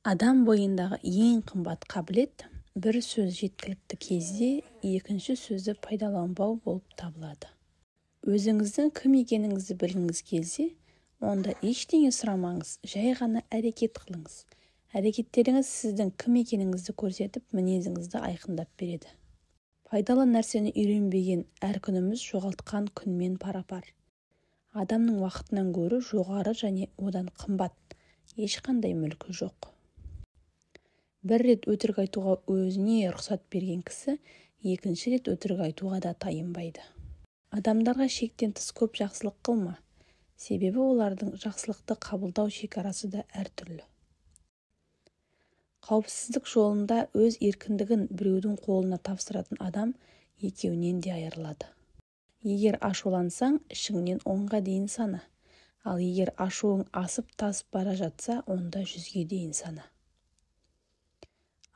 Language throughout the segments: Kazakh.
Адам бойындағы ең қымбат қабілет бір сөз жеткілікті кезде екінші сөзді пайдаланбау болып табылады. Өзіңіздің кім екеніңізді білгіңіз келсе, онда ештеңе сұрамаңыз, жай ғана әрекет қылыңыз. Әрекеттеріңіз сіздің кім екеніңізді көрсетіп, мінезіңізді айқындап береді. Пайдалы нәрсені үйренбеген әр күніміз жоғалтқан күнмен пара-пар. Адамның уақытынан гөрі жоғары және одан қымбат ешқандай мүлкі жоқ. Бір рет өтірік айтуға өзіне рұқсат берген кісі екінші рет өтірік айтуға да тайынбайды. Адамдарға шектен тыс көп жақсылық қылма, себебі олардың жақсылықты қабылдау шекарасы да әртүрлі. Қауіпсіздік жолында өз еркіндігін біреудің қолына тапсыратын адам екеуінен де айырылады. Егер ашулансаң, ішіңнен 10-ға дейін сана. Ал егер ашуың асып-тасып бара жатса, онда 100-ге дейін сана.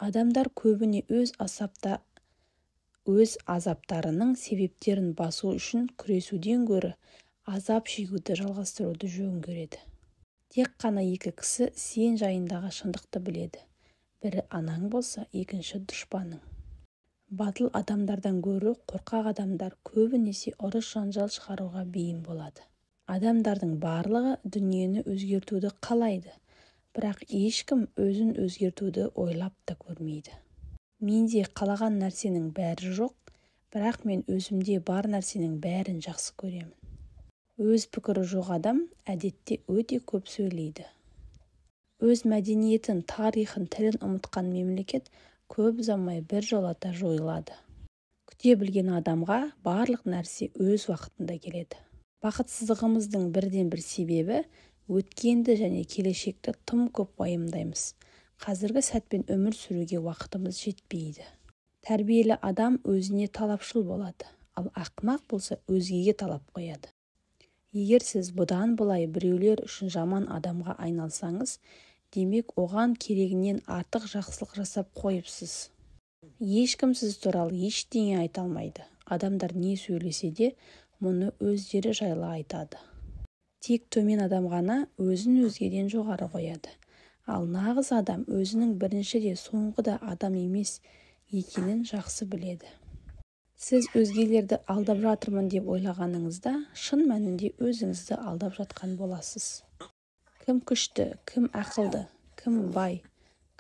Адамдар көбіне өз азаптарының себептерін басу үшін күресуден гөрі азап шегуді жалғастыруды жөн көреді. Тек қана екі кісі сен жайындағы шындықты біледі. Бірі анаң болса, екінші дұшпаның. Батыл адамдардан гөрі қорқақ адамдар көбінесе ұрыс-жанжал шығаруға бейім болады. Адамдардың барлығы дүниені өзгертуді қалайды, бірақ ешкім өзін өзгертуді ойлап та көрмейді. Менде қалаған нәрсенің бәрі жоқ, бірақ мен өзімде бар нәрсенің бәрін жақсы көремін. Өз пікірі жоқ адам әдетте өте көп сөйлейді. Өз мәдениетін, тарихын, тілін ұмытқан мемлекет көп ұзамай біржолата жойылады. Күте білген адамға барлық нәрсе өз уақытында келеді. Бақытсыздығымыздың бірден-бір себебі өткенді және келешекті тым көп уайымдаймыз. Қазіргі сәтпен өмір сүруге уақытымыз жетпейді. Тәрбиелі адам өзіне талапшыл болады, ал ақымақ болса өзгеге талап қояды. Егер сіз бұдан былай біреулер үшін жаман адамға айналсаңыз, демек оған керегінен артық жақсылық жасап қойыпсыз. Ешкім сіз туралы ештеңе айта алмайды. Адамдар не сөйлесе де, мұны өздері жайлы айтады. Тек төмен адам ғана өзін өзгеден жоғары қояды. Ал нағыз адам өзінің бірінші де соңғы да адам емес екенін жақсы біледі. Сіз өзгелерді алдап жатырмын деп ойлағаныңызда, шын мәнінде өзіңізді алдап жатқан боласыз. Кім күшті, кім ақылды, кім бай,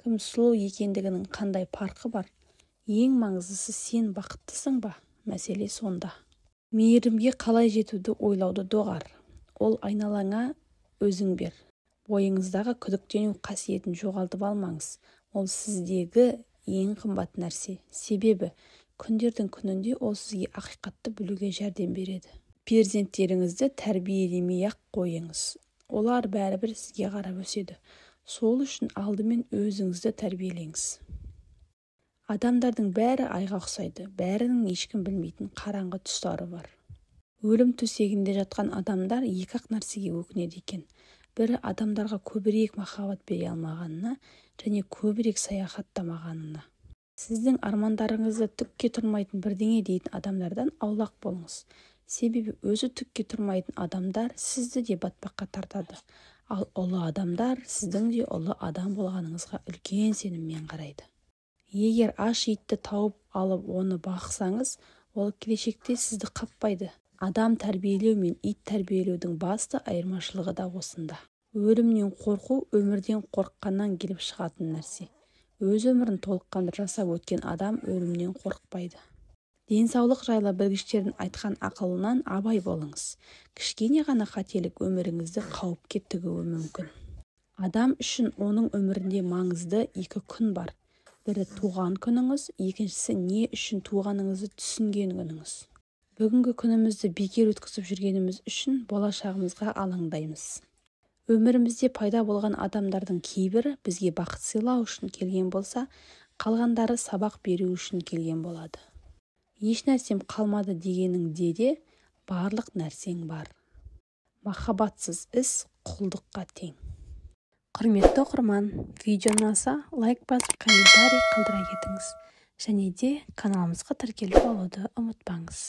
кім сұлу екендігінің қандай парқы бар? Ең маңыздысы сен бақыттысың ба? Мәселе сонда. Мейірімге қалай жетуді ойлауды доғар. Ол айналаңа өзің бер. Бойыңыздағы күдіктену қасиетін жоғалтып алмаңыз. Ол сіздегі ең қымбат нәрсе. Себебі күндердің күнінде ол сізге ақиқатты білуге жәрдем береді. Перзенттеріңізді тәрбиелемей-ақ қойыңыз. Олар бәрібір сізге қарап өседі. Сол үшін алдымен өзіңізді тәрбиелеңіз. Адамдардың бәрі айға ұқсайды. Бәрінің ешкім білмейтін қараңғы тұстары бар. Өлім төсегінде жатқан адамдар екі-ақ нәрсеге өкінеді екен. Бірі адамдарға көбірек махаббат бере алмағанына және көбірек саяхаттамағанына. Сіздің армандарыңызды түкке тұрмайтын бірдеңе дейтін адамдардан аулақ болыңыз. Себебі өзі түкке тұрмайтын адамдар сізді де батпаққа тартады. Ал ұлы адамдар сіздің де ұлы адам болғаныңызға үлкен сеніммен қарайды. Егер аш итті тауып алып оны бақсаңыз, ол келешекте сізді қаппайды. Адам тәрбиелеу мен ит тәрбиелеудің басты айырмашылығы да осында. Өлімнен қорқу өмірден қорыққаннан келіп шығатын нәрсе. Өз өмірін толыққанды жасап өткен адам өлімнен қорықпайды. Денсаулық жайлы білгіштердің айтқан ақылынан абай болыңыз. Кішкене ғана қателік өміріңізді қауіпке тігуі мүмкін. Адам үшін оның өмірінде маңызды екі күн бар. Бірі туған күніңіз, екіншісі не үшін туғаныңызды түсінген күніңіз. Бүгінгі күнімізді бекер өткізіп жүргеніміз үшін болашағымызға алаңдаймыз. Өмірімізде пайда болған адамдардың кейбірі бізге бақыт сыйлау үшін келген болса, қалғандары сабақ беру үшін келген болады. Еш нәрсем қалмады дегеніңде де барлық нәрсең бар. Махаббатсыз іс құлдыққа тең. Құрметті оқырман, видео ұнаса лайк басып, комментарий қалдыра кетіңіз. Және де каналымызға тіркеліп алуды ұмытпаңыз.